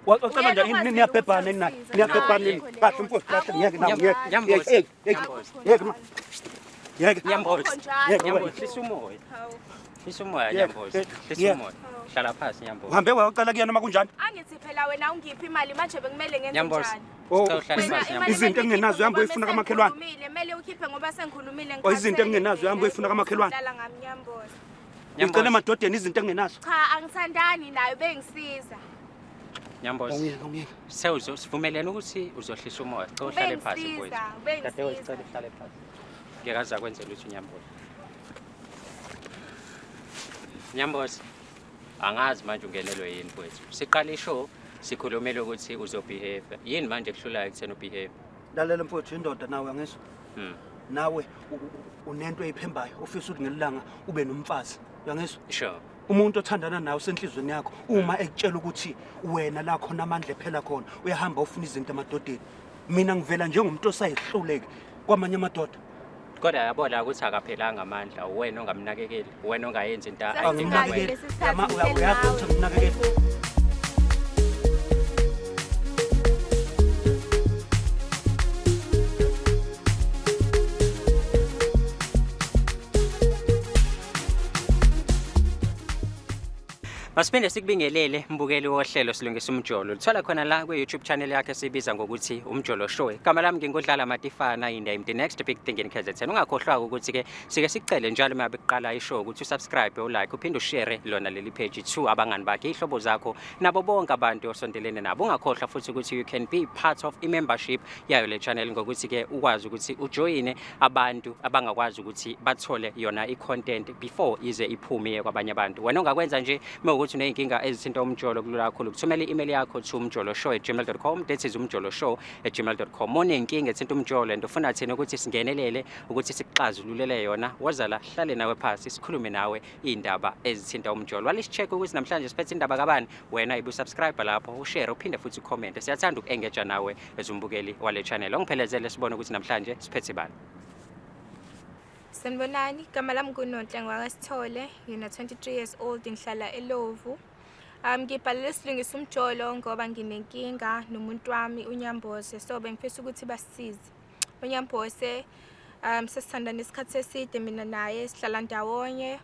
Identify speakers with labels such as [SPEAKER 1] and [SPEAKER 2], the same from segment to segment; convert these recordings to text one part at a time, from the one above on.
[SPEAKER 1] Wacela nje niyabhebhana nina. Niyabhebhana nini? Kahle mfowethu kahle ngiyeke nawe ngiyeke.
[SPEAKER 2] Nyambozi.
[SPEAKER 1] Hey, hey. Yeke ma. Yeke.
[SPEAKER 2] Nyambozi.
[SPEAKER 1] Yeke
[SPEAKER 2] Nyambozi,
[SPEAKER 1] wena.
[SPEAKER 2] hlisa umoya.
[SPEAKER 3] Hawu.
[SPEAKER 2] Hlisa umoya
[SPEAKER 1] Yeke,
[SPEAKER 2] Nyambozi.
[SPEAKER 1] yeke,
[SPEAKER 2] Hlisa
[SPEAKER 1] yeke.
[SPEAKER 2] umoya. Hlala phansi Nyambozi.
[SPEAKER 1] Uhambe wayocela kuyena noma kunjani?
[SPEAKER 3] Angithi phela wena ungiphi imali manje bekumele ngenze
[SPEAKER 2] Nyambozi.
[SPEAKER 3] njani?
[SPEAKER 1] Oh,
[SPEAKER 2] Sicela uhlale
[SPEAKER 3] Wena
[SPEAKER 2] phansi
[SPEAKER 3] imali
[SPEAKER 2] Nyambozi.
[SPEAKER 1] Izinto
[SPEAKER 3] kumele
[SPEAKER 1] engingenazo
[SPEAKER 3] uyikhiphe
[SPEAKER 1] uhambe
[SPEAKER 3] ngoba
[SPEAKER 1] uyifuna kamakhelwane.
[SPEAKER 3] sengikhulumile, Kumele ukhiphe ngoba sengikhulumile
[SPEAKER 1] Oh, izinto engingenazo uhambe uyifuna kamakhelwane.
[SPEAKER 3] Dlala ngami Nyambozi.
[SPEAKER 1] Ucela emadodeni izinto engingenazo.
[SPEAKER 3] Cha, angithandani nayo bengisiza.
[SPEAKER 2] Nyambozi.
[SPEAKER 1] Awungiyeke, awungiyeke.
[SPEAKER 2] Sewuzo sivumelene ukuthi uzohlisa umoya. Sicela uhlale phansi mfowethu.
[SPEAKER 3] Ubengisiza,
[SPEAKER 2] Dadewethu
[SPEAKER 3] ubengisiza.
[SPEAKER 2] sicela uhlale phansi. Ngeke aze akwenzele ukuthi uNyambozi. Nyambozi. Angazi manje ungenelwe yini mfowethu. Siqala ishow sikhulumile ukuthi uzobehave. Yini manje ekuhlulayo ekutheni ubehave?
[SPEAKER 1] Lalela mfowethu indoda nawe angizwa. Nawe unento eyiphembayo ofisa ukuthi ngelilanga ube nomfazi. Uyangizwa?
[SPEAKER 2] Sure.
[SPEAKER 1] Umuntu othandana nawe usenhlizweni yakho uma ekutshela ukuthi wena la khona amandla ephela khona uyahamba ufuna izinto emadodeni. Mina ngivela njengomuntu osayihluleki kwamanye amadoda.
[SPEAKER 2] Kodwa yabona ukuthi akaphelanga amandla, uwena ongamnakekeli, uwena ongayenzi into ayidinga
[SPEAKER 1] Angimnakekeli.
[SPEAKER 2] wena.
[SPEAKER 3] Lesi sikhathi
[SPEAKER 1] Uyazi ukuthi angimnakekeli.
[SPEAKER 2] Masiphinde sikubingelele mbukeli wohlelo Silungisa Umjolo. Lithola khona la kwi-YouTube channel yakhe esibiza ngokuthi Umjolo Show. Igama lami nginguDlala Matifana in the next big thing in KZN. Ungakhohlwa ukuthi ke sike sikucele njalo uma bekuqala ishow ukuthi usubscribe, ulike, uphinde ushare lona leli page to abangani bakhe, ihlobo zakho nabo bonke abantu osondelene nabo. Ungakhohlwa futhi ukuthi you can be part of i-membership yayo le channel ngokuthi ke ukwazi ukuthi ujoyine abantu abangakwazi ukuthi bathole yona i-content before ize iphume iye kwabanye abantu. Wena ongakwenza nje uma ukuthi uney'nkinga ezithinta umjolo kulula kakhulu kuthumela i-email yakho to umjoloshow@gmail.com, that is umjoloshow@gmail.com. Uma uney'nkinga ethinta umjolo and ufuna thina ukuthi singenelele ukuthi sikuxazululele yona, woza la hlale nawe phasi sikhulume nawe iy'ndaba ezithinta umjolo. Wale check ukuthi namhlanje siphethe indaba kabani, wena ibu subscribe lapho, ushare, uphinde futhi ucomment. Siyathanda uku-engage nawe as umbukeli wale channel. Ongiphelezele sibone ukuthi namhlanje siphethe bani.
[SPEAKER 3] Sanibonani, igama lami nguNonhle ngwakaSithole, ngina 23 years old, ngihlala eLovu. Ngibhalele Silungisa Umjolo ngoba nginenkinga nomuntu wami uNyambose, so bengifisa ukuthi basisize. uNyambose sesithandana isikhathi eside mina naye, sihlala ndawonye.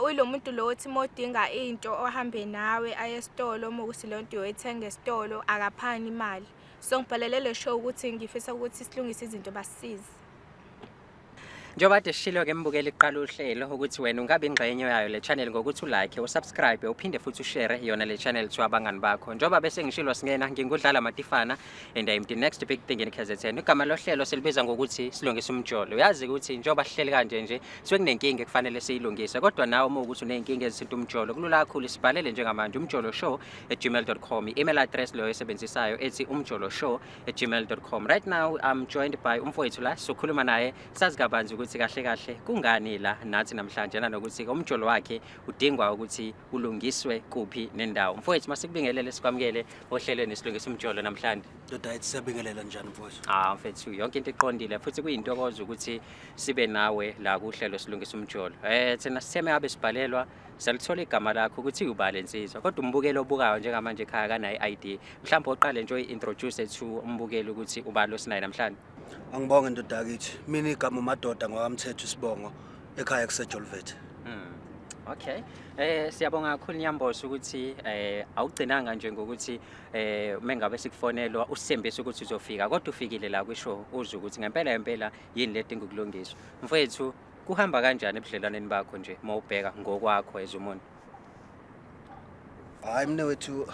[SPEAKER 3] Uyilo muntu lo othi uma udinga into ohambe nawe aye esitolo, uma ukuthi leyo nto uyoyithenga esitolo akaphani imali. So ngibhalele le show ukuthi ngifisa ukuthi silungise izinto basisize.
[SPEAKER 2] Njengoba kade sishilo-ke mbukeli kuqala uhlelo ukuthi wena ungabe ingxenye yayo le channel ngokuthi ulike, usubscribe, uphinde futhi ushare yona le channel to abangani bakho. Njengoba bese ngishilo singena ngingudlala Matifana and I'm the next big thing in KZN. Igama lohlelo silibiza ngokuthi Silungisa Umjolo. Uyazi ukuthi njengoba sihleli kanje nje suke kunenkinga ekufanele siyilungise, kodwa nawe uma ukuthi uney'nkinga ezithinta umjolo kulula kakhulu, sibhalele njengamanje umjoloshow@gmail.com, i-email address leyo esebenzisayo ethi umjoloshow@gmail.com. Right now I'm joined by umfowethu la, sokhuluma naye sazi kabanzi ukuthi kahle kahle kungani la nathi namhlanje, nanokuthi umjolo wakhe udingwa ukuthi ulungiswe kuphi nendawo. Mfowethu, masikubingelele sikwamukele ohlelweni Silungisa Umjolo namhlanje.
[SPEAKER 1] Ndoda ethi siyabingelela, njani mfowethu?
[SPEAKER 2] Ah mfethu, yonke into iqondile futhi kuyintokozo ukuthi sibe nawe la kuhlelo Silungisa Umjolo. Thina sitheme abe sibhalelwa salithola igama lakho ukuthi ubale insizwa, kodwa umbukeli obukayo njengamanje ekhaya kanayo i-ID. Mhlawumbe oqale nje uyi-introduce to umbukeli ukuthi ubalo sinaye namhlanje.
[SPEAKER 1] Angibonge ndoda yakithi. Mina igama uMadoda ngwakamthetho isibongo, ekhaya kuseJolvet.
[SPEAKER 2] Okay. Siyabonga kakhulu Nyambosi ukuthi awugcinanga nje ngokuthi mengabe sikufonelwa usithembise ukuthi uzofika, kodwa ufikile la kwishow uzwe ukuthi ngempela ngempela yini ledinga ukulungiswa. Mfowethu, kuhamba kanjani ebudlelwaneni bakho nje mawubheka ngokwakho as umuntu?
[SPEAKER 1] Hayi mne wethu,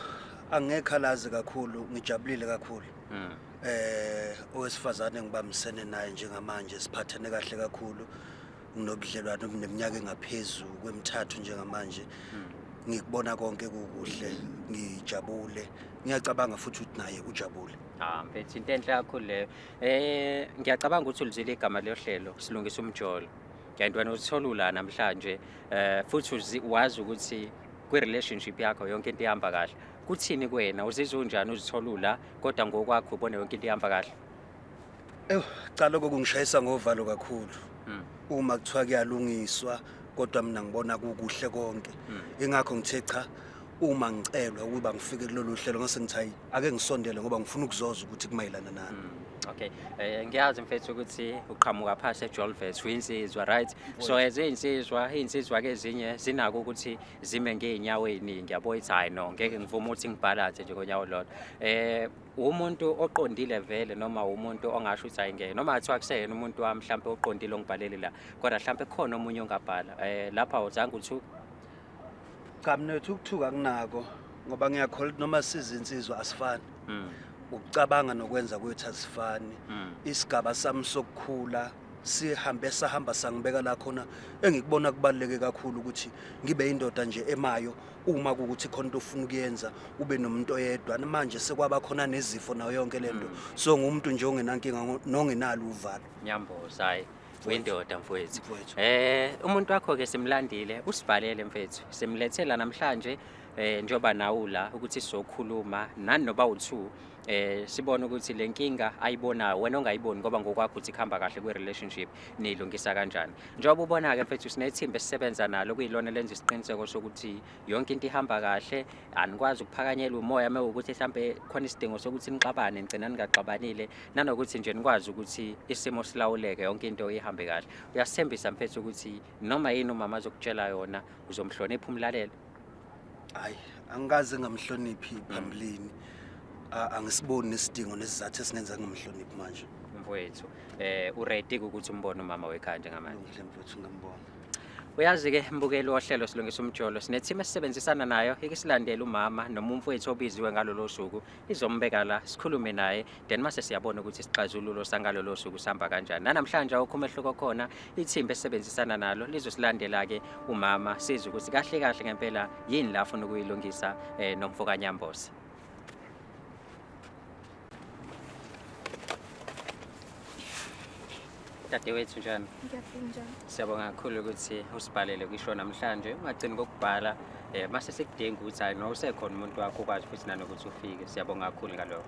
[SPEAKER 1] angekhalazi kakhulu, ngijabulile kakhulu. Owesifazane ngibambisene naye njengamanje siphathene kahle kakhulu. Nginobudlelwano obuneminyaka engaphezulu kwemithathu njengamanje. Ngikubona konke kukuhle, ngijabule. Ngiyacabanga futhi ukuthi naye ujabule.
[SPEAKER 2] Ah mfethu, into enhle kakhulu leyo. Ngiyacabanga ukuthi ulizwile igama lohlelo Silungisa Umjolo. And wena uzithola ula namhlanje futhi wazi ukuthi kwi relationship yakho yonke into ihamba kahle. Kuthini kuwena, uzizwa unjani uzithola ula kodwa ngokwakho ubone yonke into ihamba kahle?
[SPEAKER 1] Ew, cha lokho kungishayisa ngovalo kakhulu. Uma kuthiwa kuyalungiswa kodwa mina ngibona kukuhle konke. Ingakho ngithe cha, Uma ngicelwa ukuba ngifike kulolu hlelo ngase ngithi hayi ake ngisondele ngoba ngifuna ukuzoza ukuthi kumayelana nani.
[SPEAKER 2] Okay. Ngiyazi mfethu ukuthi uqhamuka phasi eJolvet uyinsizwa, right? So as izinsizwa, izinsizwa ke ezinye zinako ukuthi zime ngeenyawo eziningi, yabo, ithi hayi no, ngeke ngivume ukuthi ngibhalathe nje ngonyawo lodwa. Umuntu oqondile vele noma umuntu ongasho ukuthi hayi ngeke, noma kuthiwa kuseyena umuntu wami mhlambe oqondile ongibhalele la, kodwa mhlambe khona omunye ongabhala. Lapha awuzange uthi
[SPEAKER 1] Cha, mina uthi ukuthuka kunako ngoba ngiyakholwa ukuthi noma sizinsizwa asifani. Ukucabanga nokwenza kwethu asifani. Isigaba sami sokukhula sihambe sahamba sangibeka la khona engikubona kubaluleke kakhulu ukuthi ngibe indoda nje emayo. Uma kukuthi khona into ofuna ukuyenza ube nomuntu oyedwa, manje sekwaba khona nezifo nayo yonke lento, so ngumuntu nje ongenankinga nongenalo uvalo.
[SPEAKER 2] Nyamboza, hayi uyindoda mfowethu.
[SPEAKER 1] Mfowethu.
[SPEAKER 2] Umuntu wakho ke simlandile, usibhalele mfethu, simlethela namhlanje njoba nawu la ukuthi sizokhuluma nani noba u2, sibone ukuthi le nkinga ayibonayo wena ongayiboni ngoba ngokwakho uthi kuhamba kahle kwi relationship, nilungisa kanjani. Njengoba ubona ke mfethu, sinethimba esisebenza nalo kuyilona lenza isiqiniseko sokuthi yonke into ihamba kahle, anikwazi ukuphakanyelwa umoya mewukuthi mhlambe khona isidingo sokuthi nixabane, nigcina ningaxabanile, nanokuthi nje nikwazi ukuthi isimo silawuleke, yonke into ihambe kahle. Uyasithembisa mfethu ukuthi noma yini umama azokutshela yona uzomhlonipha, umlalele?
[SPEAKER 1] Hayi, angikaze ngamhloniphi phambilini. Angisiboni nesidingo nesizathu esingenza ngingamhloniphi manje.
[SPEAKER 2] Mfowethu, uready ukuthi umbone umama wekhaya njengamanje?
[SPEAKER 1] Kulungile mfowethu, ngambona.
[SPEAKER 2] Uyazi ke mbukeli wohlelo Silungisa Umjolo, sinethim esisebenzisana nayo ikisilandela umama noma umfowethu obiziwe ngalolo suku, izombeka la sikhulume naye, then mase siyabona ukuthi isixazululo sangalolo suku sihamba kanjani. Nanamhlanje awukho umehluko khona, ithimba esisebenzisana nalo lizosilandela ke umama, sizwe ukuthi kahle kahle ngempela yini la afuna ukuyilungisa nomfo kaNyambose. Dadewethu, njani?
[SPEAKER 3] Ngiyaphila, njani?
[SPEAKER 2] Siyabonga kakhulu ukuthi usibhalele kwisho namhlanje. Ungagcini kokubhala, mase sikudinga ukuthi hayi no usekhona umuntu wakho ukwazi futhi nanokuthi ufike. Siyabonga kakhulu ngalokho.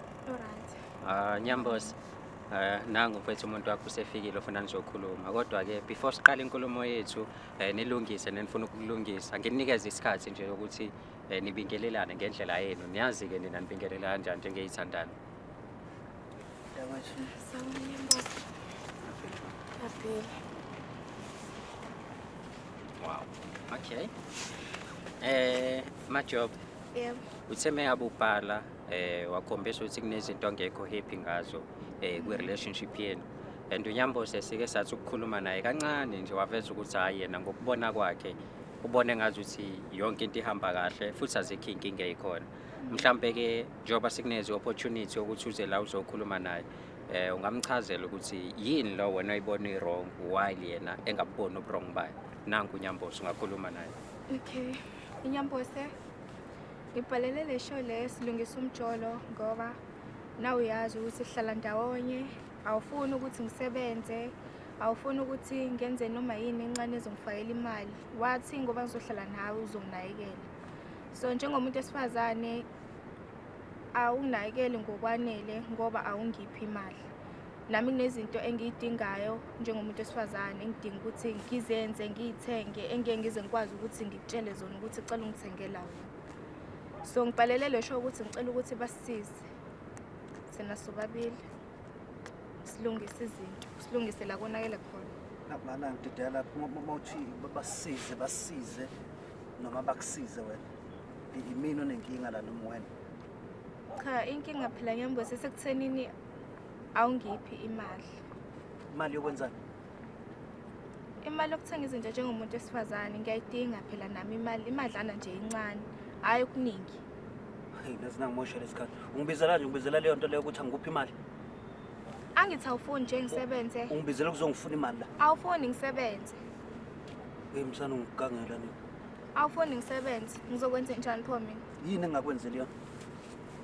[SPEAKER 3] Alright.
[SPEAKER 2] Nyambose, nangu mfethu umuntu wakho usefikile ufuna nizokhuluma. Kodwa ke before siqale inkulumo yethu, nilungise nenifuna ukulungisa. Nginikeze isikhathi nje ukuthi nibingelelane ngendlela yenu. Niyazi ke nina nibingelela kanjani njengezithandani.
[SPEAKER 3] Sawubona Nyambose. Ngiyaphila.
[SPEAKER 2] Wow. Okay. Majob.
[SPEAKER 3] Yebo.
[SPEAKER 2] Uthe meyabubhala wakhombisa ukuthi kunezinto ongekho happy ngazo kwi relationship yenu. And uNyambose sike sathi ukukhuluma naye kancane nje, waveza ukuthi hayi yena ngokubona kwakhe ubone ngazi ukuthi yonke into ihamba kahle futhi azikho inkinga ezikhona. Mhlambe ke njengoba sikuneze opportunity yokuthi uze la uzokhuluma naye, ungamchazela ukuthi yini lo wena oyibona i-wrong while yena engabuboni ubu-wrong bayo. Nanku uNyambose, ungakhuluma naye.
[SPEAKER 3] Okay. Inyambose, ngibhalele le show le Silungisa Umjolo ngoba nawe uyazi ukuthi sihlala ndawonye, awufuni ukuthi ngisebenze, awufuni ukuthi ngenze noma yini encane ezongifakela imali. Wathi ngoba ngizohlala nawe uzonginakekela. So njengomuntu esifazane awunginakekeli ngokwanele ngoba awungiphi imali. Nami kunezinto engiyidingayo njengomuntu wesifazane, engidinga ukuthi ngizenze, ngiyithenge, engeke ngize ngikwazi ukuthi ngikutshele zona ukuthi cela ungithengela wena. So ngibhalele le show ukuthi ngicela ukuthi basisize thina sobabili silungise izinto, silungise la konakele khona.
[SPEAKER 1] Mana ngididela lapho uma uthi basisize, basisize noma bakusize wena, imina onenkinga la noma wena?
[SPEAKER 3] Cha, inkinga phela Nyambose sekuthenini awungiphi imali.
[SPEAKER 1] Imali yokwenzani?
[SPEAKER 3] Imali yokuthenga izinto njengomuntu wesifazane ngiyayidinga phela nami imali, imadlana nje incane, hhayi okuningi.
[SPEAKER 1] Hey, nazi nangimoshela isikhathi. Ungibizela nje, ungibizela leyo nto leyo ukuthi angikuphi imali.
[SPEAKER 3] Angithi awufuni nje ngisebenze.
[SPEAKER 1] Ungibizela ukuzongifuna imali la.
[SPEAKER 3] Awufuni ngisebenze.
[SPEAKER 1] Hey msana, ungigangela ni.
[SPEAKER 3] Awufuni ngisebenze, ngizokwenza njani pho mina?
[SPEAKER 1] Yini engakwenzeli yona?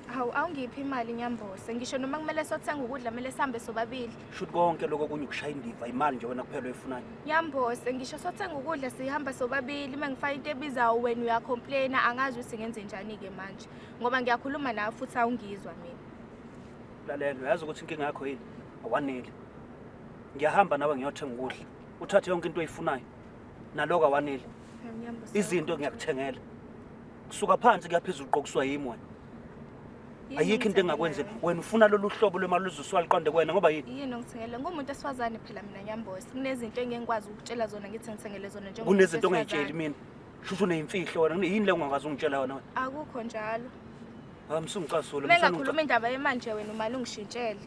[SPEAKER 3] Hawu, awungiphi imali Nyambose, ngisho noma kumele sothenga ukudla kumele sihambe sobabili.
[SPEAKER 1] Shuthi konke lokho okunye ukushaya indiva, imali nje wena kuphela oyifunayo.
[SPEAKER 3] Nyambose, ngisho sothenga ukudla sihamba sobabili, uma ngifaka into ebizayo wena uyacomplaina, angazi ukuthi ngenze njani-ke manje. Ngoba ngiyakhuluma nawe futhi awungizwa mina.
[SPEAKER 1] Lalela, uyazi ukuthi inkinga yakho yini? Awaneli. Ngiyahamba nawe ngiyothenga ukudla. Uthathe yonke into oyifunayo. Naloko awaneli.
[SPEAKER 3] Hawu, Nyambose,
[SPEAKER 1] Izinto ngiyakuthengela. Kusuka phansi kuya phezulu uqokiswa yimi wena.
[SPEAKER 3] Yini
[SPEAKER 1] Ayikho into engakwenzela.
[SPEAKER 3] ongithengela
[SPEAKER 1] Wena ufuna lolu hlobo lwemali oluzosuka luqonde kuwena ngoba yini?
[SPEAKER 3] Yini ongithengele? Ngumuntu esifazane phela mina Nyambosi. Kunezinto engeke ngikwazi ukutshela zona ngithi ngithengele zona njengomuntu
[SPEAKER 1] Kunezinto ongayitsheli
[SPEAKER 3] wesifazane.
[SPEAKER 1] mina. Shuthi uneyimfihlo wena. Yini le ongakwazi ungitshela yona wena?
[SPEAKER 3] Akukho njalo.
[SPEAKER 1] Hayi msungicasula.
[SPEAKER 3] Uma engakhuluma indaba yemali nje wena umane ungishintshele.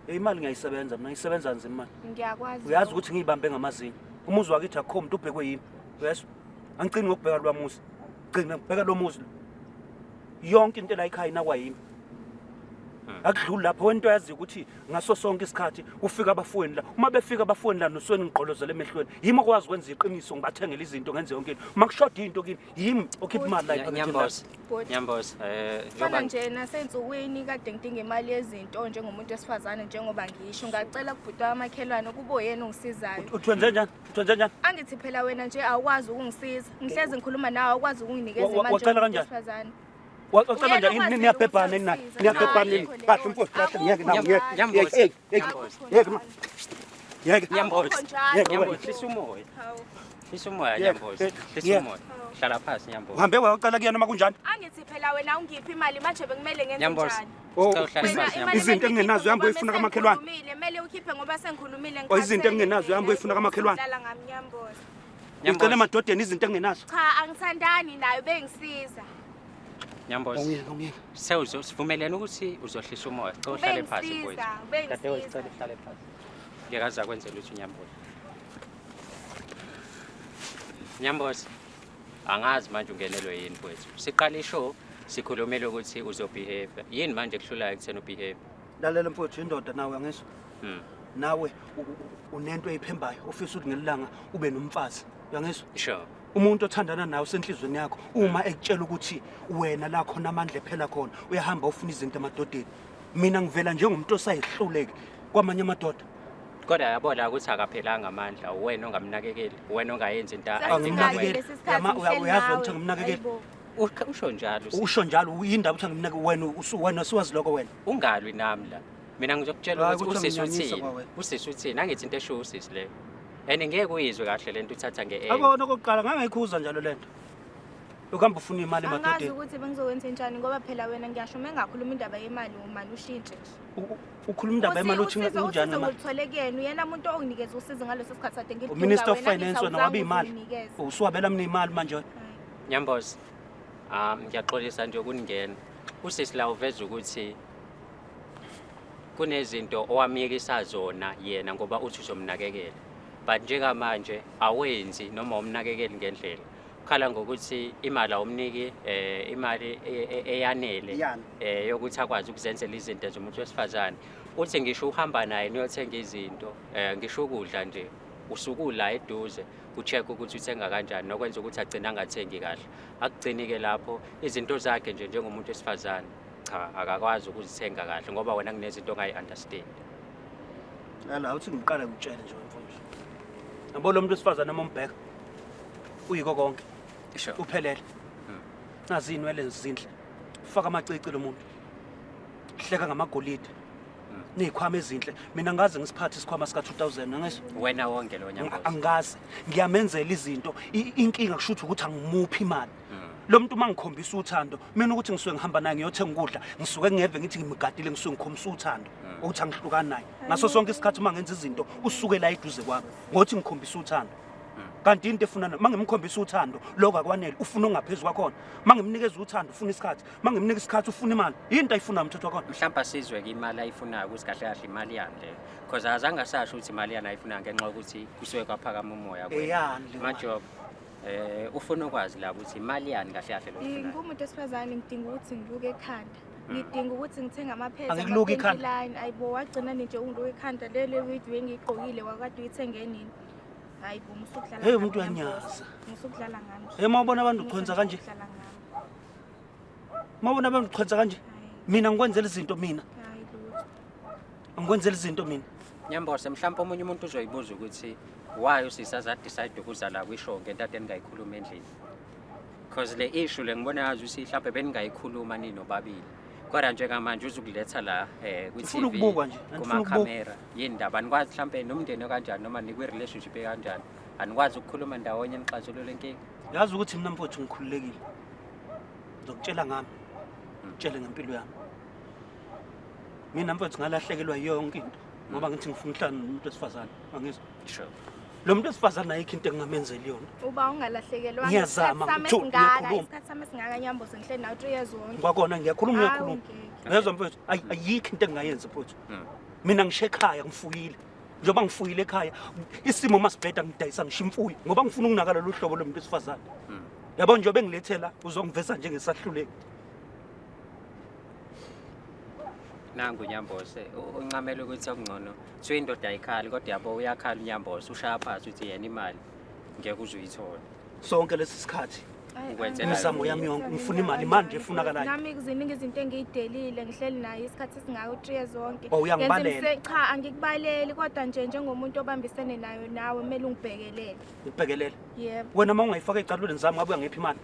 [SPEAKER 1] Imali ngiyayisebenza mina, ngiyisebenza nzima imali.
[SPEAKER 3] Ngiyakwazi.
[SPEAKER 1] Uyazi
[SPEAKER 3] lokho.
[SPEAKER 1] ukuthi ngiyibambe ngamazinyo. Umuzi wakithi akukho muntu ubhekwe yimi. Uyezwa? Angigcini ngokubheka lwamuzi. Gcina ngibheka lo muzi lo. Yonke into la ekhaya inakwa yimi. Akudluli lapho wena into oyaziyo ukuthi ngaso sonke isikhathi kufika abafuweni la. Uma befika abafuweni la nosweni ngigqolozela emehlweni. Yimi okwazi ukwenza iqiniso ngibathengele izinto ngenze yonke into. Uma kushoda into kini yimi okhipha imali la ephaketheni lami.
[SPEAKER 2] Nyambosi.
[SPEAKER 3] Bhuti.
[SPEAKER 2] Nyambosi
[SPEAKER 3] Fana
[SPEAKER 2] njengoba
[SPEAKER 3] nje nasey'nsukwini kade ngidinga imali yezinto njengomuntu wesifazane njengoba ngisho ngacela kubhuti wamakhelwane ukuba uyena ongisizayo.
[SPEAKER 1] Uthi wenze njani? Uthi wenze njani?
[SPEAKER 3] Angithi phela wena nje awukwazi ukungisiza. Ngihlezi ngikhuluma nawe awukwazi ukunginikeza imali
[SPEAKER 1] Wacela
[SPEAKER 3] njengomuntu
[SPEAKER 1] kanjani?
[SPEAKER 3] wesifazane.
[SPEAKER 1] Wacela
[SPEAKER 3] Uyena
[SPEAKER 1] kanjani?
[SPEAKER 3] okwazile
[SPEAKER 1] Niyabhebhana
[SPEAKER 3] ukuthi
[SPEAKER 1] nini naye?
[SPEAKER 3] angisize.
[SPEAKER 1] Niyabhebhana nini?
[SPEAKER 3] Ayikho leyo
[SPEAKER 1] Kahle mfowethu, kahle ngiyeke nawe ngiyeke.
[SPEAKER 2] Nyambosi.
[SPEAKER 1] Hey, hey,
[SPEAKER 2] Nyambosi.
[SPEAKER 1] Yeke ma. Yeke.
[SPEAKER 2] Nyambosi.
[SPEAKER 3] Akukho njalo.
[SPEAKER 1] Yeke wena.
[SPEAKER 2] Nyambosi hlisa umoya.
[SPEAKER 3] Hawu.
[SPEAKER 2] Hlisa umoya
[SPEAKER 1] Yeke,
[SPEAKER 2] Nyambosi.
[SPEAKER 1] yeke,
[SPEAKER 2] Hlisa
[SPEAKER 1] yeke.
[SPEAKER 2] umoya. Hlala phansi Nyambosi.
[SPEAKER 1] Uhambe wayocela kuyena noma kunjani?
[SPEAKER 3] Angithi phela wena ungiphi imali manje bekumele ngenze
[SPEAKER 2] Nyambosi.
[SPEAKER 3] njani?
[SPEAKER 1] Oh,
[SPEAKER 2] Sicela uhlale
[SPEAKER 3] Wena
[SPEAKER 2] phansi
[SPEAKER 3] imali
[SPEAKER 2] Nyambosi.
[SPEAKER 1] Izinto
[SPEAKER 3] kumele
[SPEAKER 1] engingenazo
[SPEAKER 3] uyikhiphe
[SPEAKER 1] uhambe
[SPEAKER 3] ngoba
[SPEAKER 1] uyifuna kamakhelwane.
[SPEAKER 3] sengikhulumile, Kumele ukhiphe ngoba sengikhulumile
[SPEAKER 1] Oh, izinto engingenazo uhambe uyifuna kamakhelwane.
[SPEAKER 3] Dlala ngami Nyambosi.
[SPEAKER 1] Ucela emadodeni izinto engenazo.
[SPEAKER 3] Cha, angithandani nayo bengisiza.
[SPEAKER 2] Nyambosi.
[SPEAKER 1] Awungiyeke, awungiyeke.
[SPEAKER 2] Sewuzo sivumelene ukuthi uzohlisa umoya. Sicela uhlale phansi mfowethu.
[SPEAKER 3] Ubengisiza,
[SPEAKER 2] Dadewethu
[SPEAKER 3] ubengisiza.
[SPEAKER 2] sicela uhlale phansi. Ngeke aze akwenzele ukuthi uNyambosi. Nyambosi. Angazi manje ungenelwe yini mfowethu. Siqala ishow sikhulumile ukuthi uzobehave. Yini manje kuhlulayo ekutheni ubehave?
[SPEAKER 1] Lalela mfowethu indoda nawe angizwa. Nawe unento eyiphembayo ofisa ukuthi ngelilanga ube nomfazi. Uyangizwa?
[SPEAKER 2] Sure.
[SPEAKER 1] Umuntu othandana nawe usenhlizweni yakho uma ekutshela ukuthi wena la khona amandla ephela khona uyahamba ufuna izinto emadodeni. Mina ngivela njengomuntu osayihluleki kwamanye amadoda.
[SPEAKER 2] Kodwa yabona ukuthi akaphelanga amandla, wena ongamnakekeli, wena ongayenzi into
[SPEAKER 1] Angimnakekeli.
[SPEAKER 3] Lesi sikhathi ngihleli
[SPEAKER 1] Uyazi wena ukuthi
[SPEAKER 3] nawe.
[SPEAKER 1] angimnakekeli.
[SPEAKER 3] Hayibo.
[SPEAKER 2] Usho njalo.
[SPEAKER 1] Usho njalo yindaba ukuthi angimnakekeli wena wena usuwazi lokho wena.
[SPEAKER 2] Ungalwi nami la. Mina ngizokutshela
[SPEAKER 1] Hayi,
[SPEAKER 2] ukuthi
[SPEAKER 1] ukuthi
[SPEAKER 2] usisi
[SPEAKER 1] anginyanyisa
[SPEAKER 2] uthini.
[SPEAKER 1] kwawena.
[SPEAKER 2] Usisi uthini? Angithi into esho usisi leyo. And ngeke uyizwe kahle lento uthatha nge
[SPEAKER 1] Akona okokuqala ngangayikhuza njalo lento. Ukuhamba ufuna imali
[SPEAKER 3] Angazi
[SPEAKER 1] emadodeni.
[SPEAKER 3] ukuthi bengizokwenza njani ngoba phela wena ngiyasho uma engakhuluma indaba yemali umane ushintshe nje.
[SPEAKER 1] Ukhuluma indaba yemali uthi
[SPEAKER 3] Usizo-
[SPEAKER 1] unjani
[SPEAKER 3] usizo
[SPEAKER 1] ngemali?
[SPEAKER 3] ngilithole kuyena uyena muntu onginikeza usizo ngaleso sikhathi kade ngilidinga
[SPEAKER 1] UMinister of
[SPEAKER 3] wena
[SPEAKER 1] Finance
[SPEAKER 3] ngithi
[SPEAKER 1] wena wabe
[SPEAKER 3] awuzange
[SPEAKER 1] imali.
[SPEAKER 3] uzinginikeze.
[SPEAKER 1] Usuwabela mina imali manje wena.
[SPEAKER 3] Hayi.
[SPEAKER 2] Nyambosi. Ngiyaxolisa nje ukuningena. Usisi la uveza ukuthi kunezinto owamyekisa zona yena ngoba uthi uzomnakekela. But njengamanje awenzi noma umnakekeli ngendlela. Khala ngokuthi imali awumniki imali eyanele
[SPEAKER 1] Yani.
[SPEAKER 2] Yokuthi akwazi ukuzenzela izinto zomuntu wesifazane. Uthi ngisho uhamba naye niyothenga izinto, ngisho ukudla nje usukula eduze ucheck ukuthi uthenga kanjani nokwenza ukuthi agcine angathengi kahle. Akugcini ke lapho izinto zakhe nje njengomuntu wesifazane cha akakwazi ukuzithenga kahle ngoba wena kunezinto ongayi-understand.
[SPEAKER 1] Lala uthi ngiqale ngitshele nje wena mfowethu. Yabo lo muntu wesifazane uma umbheka uyiko konke.
[SPEAKER 2] Sure.
[SPEAKER 1] Uphelele. Nazi inwele zinhle. Ufaka amacici lo muntu. Hleka ngamagolide. Nezikhwama ezinhle. Mina ngaze ngisiphathe isikhwama sika 2000 angisho.
[SPEAKER 2] Wena wonke lo Nyambosi.
[SPEAKER 1] Angazi. Ngiyamenzela izinto. Inkinga kusho ukuthi angimuphi imali. Lo muntu uma ngikhombisa uthando, mina ukuthi ngisuke ngihamba naye ngiyothenga ukudla, ngisuke ngeve ngithi ngimgadile ngisuke ngikhombisa uthando ukuthi angihlukani naye. Ngaso sonke isikhathi uma ngenza izinto usuke la eduze kwami ngothi ngikhombisa uthando. Kanti into efuna uma ngimkhombisa uthando lokho akwanele, ufuna ongaphezulu kwakhona. Uma ngimnikeza uthando ufuna isikhathi, uma ngimnika isikhathi ufuna imali. Yinto ayifunayo umthetho wakhona.
[SPEAKER 2] Mhlawumbe asizwe ke imali ayifunayo ukuthi kahle kahle imali yani le. Because azange asasho ukuthi imali yani ayifunayo ngenxa yokuthi kusuke kwaphakama umoya kuye.
[SPEAKER 1] Eyani le mali?
[SPEAKER 2] Majob, ufuna ukwazi la ukuthi imali yani kahle kahle lo ufunayo.
[SPEAKER 3] Ngumuntu wesifazane ngidinga ukuthi ngiluke ekhanda. Ngidinga ukuthi ngithenge amaphepha,
[SPEAKER 1] Angikuluki ikhanda.
[SPEAKER 3] ama-panty line. Ayibo, wagcina nje ungiluka ekhanda lele video engiyigqokile wakade uyithenge nini? Hayi bo, musukudlala
[SPEAKER 1] Hey,
[SPEAKER 3] ngami,
[SPEAKER 1] umuntu
[SPEAKER 3] Nyambosi.
[SPEAKER 1] uyanyaza.
[SPEAKER 3] Musukudlala ngami.
[SPEAKER 1] Hey, uma ubona abantu uchwenza kanje.
[SPEAKER 3] Musukudlala ngami.
[SPEAKER 1] Uma ubona abantu uchwenza kanje.
[SPEAKER 3] Hayi.
[SPEAKER 1] Mina ngikwenzela izinto mina.
[SPEAKER 3] Hayi lutho.
[SPEAKER 1] Ngikwenzela izinto mina.
[SPEAKER 2] Nyambose, mhlawumbe omunye umuntu uzoyibuza ukuthi why usisi aze decide ukuza la kwishow ngento ade ningayikhuluma endlini. Because le issue le ngibona ngazi ukuthi mhlawumbe beningayikhuluma ninobabili. Kodwa njengamanje uzukuletha la kwi
[SPEAKER 1] Ngifuna
[SPEAKER 2] TV,
[SPEAKER 1] ukubukwa nje, andifuni
[SPEAKER 2] kuma
[SPEAKER 1] ukubukwa.
[SPEAKER 2] camera. Yini ndaba? Anikwazi mhlawumbe nomndeni kanjani noma nikwi relationship kanjani? Anikwazi ukukhuluma ndawonye nixazulule inkinga.
[SPEAKER 1] Yazi ukuthi mina mfowethu ngikhululekile. Ngizokutshela ngami, tshele ngempilo yami. Mina mfethu ngalahlekelwa yonke into ngoba ngithi ngifuna ukuhlala nomuntu wesifazane, angizwa.
[SPEAKER 2] Sure.
[SPEAKER 1] Lo muntu wesifazane ayikho into engingamenzeli yona.
[SPEAKER 3] Uba ungalahlekelwa.
[SPEAKER 1] Ngiyazama,
[SPEAKER 3] Isikhathi sami
[SPEAKER 1] ngithu-
[SPEAKER 3] esingaka,
[SPEAKER 1] ngiyakhuluma.
[SPEAKER 3] isikhathi sami esingaka Nyamboze ngihleli nawe 3 years wonke.
[SPEAKER 1] Kwakona ngiyakhuluma
[SPEAKER 3] Hawu,
[SPEAKER 1] ngiyakhuluma.
[SPEAKER 3] ngeke.
[SPEAKER 1] Ngezwa mfethu, ayikho into engingayenza mfethu. Mina ngisho ekhaya ngifuyile. Njengoba ngifuyile ekhaya, isimo masibheda ngidayisa ngisho imfuyo ngoba ngifuna ukunaka lolu hlobo lomuntu wesifazane. Yabo njengoba engilethela uzongiveza njengesahluleki.
[SPEAKER 2] Nangu uNyambose uncamela ukuthi okungcono kuthiwa indoda ayikhali kodwa yabo uyakhala uNyambose ushaya phansi uthi yena imali ngeke uze uyithole.
[SPEAKER 1] Sonke lesi sikhathi
[SPEAKER 3] Ayi,
[SPEAKER 2] Ukwenzela
[SPEAKER 1] imizamo yami yonke ngifuna imali, imali nje efunakalayo.
[SPEAKER 3] Nami ziningi izinto engiyidelile ngihleli naye isikhathi esingaka u-3 years wonke.
[SPEAKER 1] Oh, uyangibalela.
[SPEAKER 3] Ngenza cha angikubaleli kodwa nje njengomuntu obambisene nayo nawe kumele ungibhekelele.
[SPEAKER 1] Ngibhekelele.
[SPEAKER 3] Yebo.
[SPEAKER 1] Wena uma ungayifaka ecalulweni zami ngabe uyangipha imali.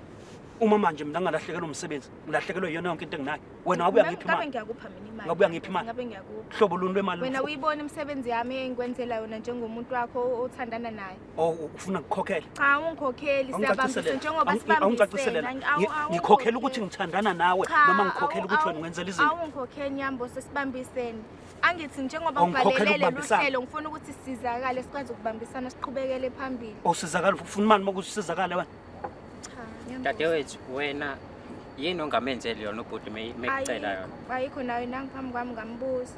[SPEAKER 1] Uma manje mina ngalahlekelwa umsebenzi, ngilahlekelwe iyona yonke into enginayo. Wena ngabe uyangipha
[SPEAKER 3] Ngabe
[SPEAKER 1] imali.
[SPEAKER 3] ngiyakupha mina imali.
[SPEAKER 1] Ngabe uyangipha imali?
[SPEAKER 3] Ngabe ngiyakupha.
[SPEAKER 1] Hlobo luni lwemali?
[SPEAKER 3] Wena uyibona imisebenzi yami engikwenzela yona njengomuntu wakho othandana naye.
[SPEAKER 1] Oh, ufuna ngikhokhele?
[SPEAKER 3] Cha, ungikhokheli siyabambisa njengoba
[SPEAKER 1] Awungicacisele.
[SPEAKER 3] sibambisene.
[SPEAKER 1] Ngikhokhela ukuthi ngithandana nawe noma ngikhokhela ukuthi wena ungenzela izinto?
[SPEAKER 3] Awungikhokheli Nyambo sesibambisene. Angithi njengoba
[SPEAKER 1] Awungikhokhela
[SPEAKER 3] ngibhalelele
[SPEAKER 1] ukubambisana.
[SPEAKER 3] luhlelo ngifuna ukuthi sizakale sikwazi ukubambisana siqhubekele phambili.
[SPEAKER 1] Awusizakala ufuna imali uma usizakale wena.
[SPEAKER 3] Cha, Nyambo.
[SPEAKER 2] Dadewethu wena yini ongamenzeli yona ubhuti mekucela yona?
[SPEAKER 3] Ayikho, ayikho nayo nangiphambi kwami ngambuza.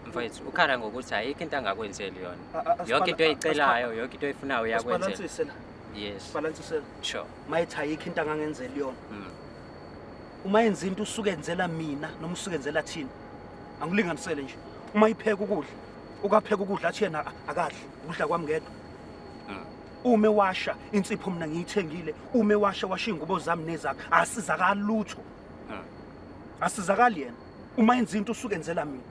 [SPEAKER 2] Mfowethu ukhala ngokuthi ayikho into angakwenzeli yona. Yonke into oyicelayo, yonke into oyifunayo uyakwenzela.
[SPEAKER 1] Asibalansise la.
[SPEAKER 2] Yes.
[SPEAKER 1] Balansise la.
[SPEAKER 2] Sure.
[SPEAKER 1] Mayethi ayikho into angangenzeli yona. Uma yenza into usuke enzela mina noma usuke enzela thina. Angikulinganisele nje. Uma ipheka ukudla, ukapheka ukudla athi yena akadli, ukudla kwami ngedwa. Uma ewasha insipho mina ngiyithengile, uma ewasha washa iy'ngubo zami nezakhe, asizakali lutho. Asizakali yena. Uma yenza into usuke enzela mina.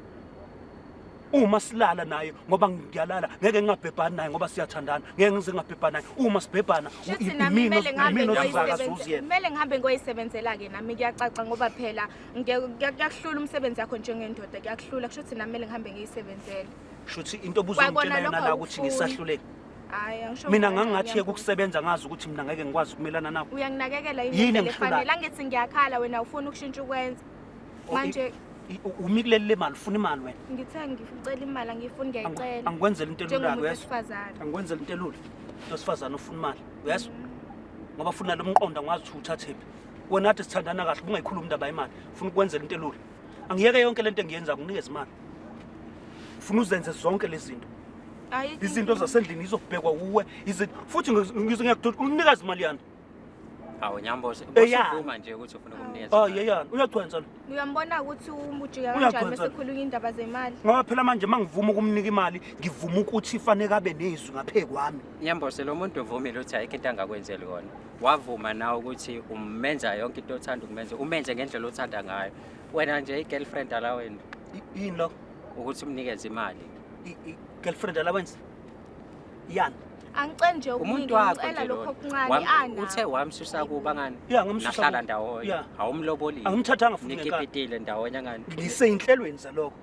[SPEAKER 1] Uma silala naye ngoba ngiyalala ngeke ngingabhebhani naye ngoba siyathandana, ngeke ngize ngingabhebhani naye. Uma sibhebhana
[SPEAKER 3] Shuthi nami kumele ngihambe
[SPEAKER 1] imina ozuza
[SPEAKER 3] ngiyoyisebenza-
[SPEAKER 1] akazuzi yena.
[SPEAKER 3] kumele ngihambe ngoyisebenzela-ke nami kuyacaca ngoba phela kuyakuhlula umsebenzi wakho njengendoda, kuyakuhlula. Kusho ukuthi nami kumele ngihambe ngiyisebenzele.
[SPEAKER 1] Shuthi into
[SPEAKER 3] Kwakona
[SPEAKER 1] obuzongitshela yona
[SPEAKER 3] lokho
[SPEAKER 1] la ukuthi
[SPEAKER 3] awukufuni.
[SPEAKER 1] ngisahluleki.
[SPEAKER 3] Hhayi, angisho
[SPEAKER 1] Mina
[SPEAKER 3] kanjalo,
[SPEAKER 1] ngangathi
[SPEAKER 3] ngiyabona.
[SPEAKER 1] ukusebenza ngazi ukuthi mina ngeke ngikwazi ukumelana nawe.
[SPEAKER 3] Uyanginakekela yini
[SPEAKER 1] Yini
[SPEAKER 3] ngendlela
[SPEAKER 1] engihlulayo?
[SPEAKER 3] efanele? Angithi ngiyakhala wena ufuna ukushintsha ukwenza. Manje
[SPEAKER 1] Umi kuleli le mali, ufuna imali wena.
[SPEAKER 3] Ngithe ngicela imali, angifuni ngiyayicela.
[SPEAKER 1] Angikwenzeli into elula
[SPEAKER 3] Njengomuntu
[SPEAKER 1] uyezwa?
[SPEAKER 3] wesifazane.
[SPEAKER 1] Angikwenzeli into elula. Umuntu wesifazane ufuna imali, uyezwa? Ngoba funa lo mqondo angazi ukuthi uthathephi. Wena athi sithandana kahle ubungayikhulumi indaba yemali. Ufuna ukwenzela into elula. Angiyeke yonke lento engiyenza nginikeze imali. Ufuna uzenze zonke lezi zinto.
[SPEAKER 3] Ayikho
[SPEAKER 1] Izinto
[SPEAKER 3] inkinga.
[SPEAKER 1] zasendlini izobhekwa uwe, izinto futhi ngizokududa unginikaze imali yani.
[SPEAKER 2] Hawu Nyambose,
[SPEAKER 1] Eyani.
[SPEAKER 2] usuvuma nje ukuthi ufuna ukumnikeza.
[SPEAKER 1] Ah yeyani, uyachwensa lo.
[SPEAKER 3] Uyambona ukuthi umujika kanjani
[SPEAKER 1] Uyachwensa
[SPEAKER 3] bese
[SPEAKER 1] lo.
[SPEAKER 3] khulunywa indaba zemali.
[SPEAKER 1] Ngoba phela manje mangivuma ukumnika imali, ngivuma ukuthi ifanele abe nezwi ngaphe kwami.
[SPEAKER 2] Nyambose lo muntu uvumile ukuthi ayikho into angakwenzeli kona. Wavuma nawe ukuthi umenza yonke into othanda ukumenza, umenze ngendlela othanda ngayo. Wena nje i-girlfriend allowance.
[SPEAKER 1] Yini lokho?
[SPEAKER 2] Ukuthi umnikeze imali.
[SPEAKER 1] Girlfriend allowance? Yani.
[SPEAKER 3] Angiceli nje okuningi,
[SPEAKER 2] Umuntu wakho
[SPEAKER 3] ngicela
[SPEAKER 2] nje
[SPEAKER 3] lokho
[SPEAKER 2] lona.
[SPEAKER 3] okuncane, ana.
[SPEAKER 2] Uthe wamsusa kuba ngani?
[SPEAKER 1] Ya, ngamsusa
[SPEAKER 2] Nahlala
[SPEAKER 1] kuba.
[SPEAKER 2] ndawonye.
[SPEAKER 1] Ya.
[SPEAKER 2] Awumlobolile.
[SPEAKER 1] Angimthathanga futhi ngenkani.
[SPEAKER 2] Nikipitile ndawonye ngani?
[SPEAKER 1] Ngiseyinhlelweni zalokho.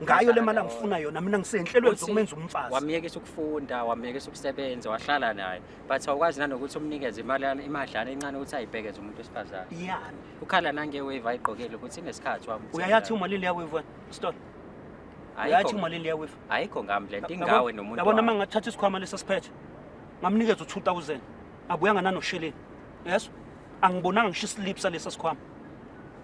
[SPEAKER 1] Ngayo le mali
[SPEAKER 2] Nahlala
[SPEAKER 1] angifuna yona, mina ngiseyinhlelweni
[SPEAKER 2] Uthi
[SPEAKER 1] zokumenza umfazi.
[SPEAKER 2] Wamyekisa ukufunda, wamyekisa ukusebenza, wahlala naye. But awukwazi nanokuthi umnikeze imali, imadlana encane ukuthi ayibhekeze umuntu wesifazane.
[SPEAKER 1] Yani.
[SPEAKER 2] Ukhala nange-wave ayigqokile ukuthi inesikhathi wamthenga.
[SPEAKER 1] Uyayathi imali leya wave wena? Stop.
[SPEAKER 2] Ayikho
[SPEAKER 1] Uyayathi imali leya wave?
[SPEAKER 2] Ayikho ngami le nto, ingawe nomuntu
[SPEAKER 1] Yabona
[SPEAKER 2] wakho.
[SPEAKER 1] uma ngathatha isikhwama lesi siphethe, ngamnikeza u2000, abuyanga nanosheleni. Yes? Angibonanga ngisho islip salesa sikhwama.